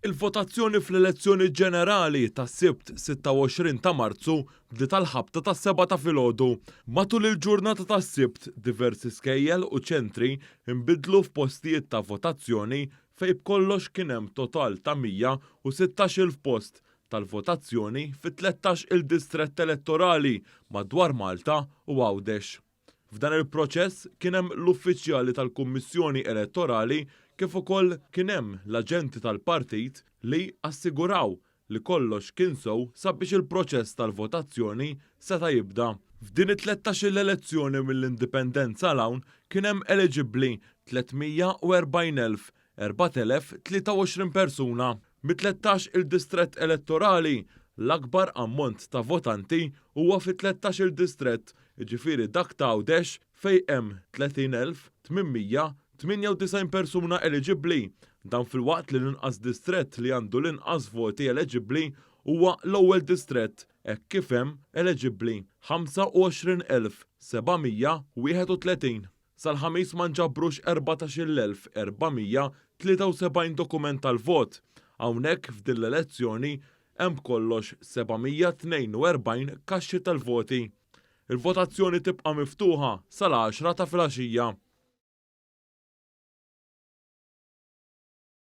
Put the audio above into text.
Il-votazzjoni fl-elezzjoni ġenerali tas-Sibt 26 ta' Marzu bdiet għall-ħabta tas-sebgħa ta' filgħodu. Matul il-ġurnata tas-Sibt, diversi skejjel u ċentri nbidlu f'postijiet ta' votazzjoni fejn b'kollox kien hemm total ta' 116,000 post tal-votazzjoni fi 13-il distrett elettorali madwar Malta u Għawdex. F'dan il-proċess kien hemm l-uffiċjali tal-Kummissjoni Elettorali kif ukoll kien hemm l-aġenti tal-partit li assiguraw li kollox kien sew sabiex il-proċess tal-votazzjoni seta' jibda. F'din it-13-il elezzjoni mill-Indipendenza 'l hawn kien hemm eliġibbli 340,000 4,023 persuna. Mit-13-il distrett elettorali, l-akbar ammont ta' votanti huwa fi 13-il distrett, jiġifieri dak ta' Għawdex fejn hemm 30,898 persuna eliġibbli. Dan filwaqt li l-inqas distrett li għandu l-inqas voti eliġibbli huwa l-ewwel distrett hekk kif hemm eliġibbli 25,731. Sal-Ħamis ma nġabrux 14,473 dokument tal-vot. Hawnhekk f'din l-elezzjoni hemm b'kollox 742 kaxxi tal-voti. Il-votazzjoni tibqa' miftuħa sal-10 ta' filgħaxija.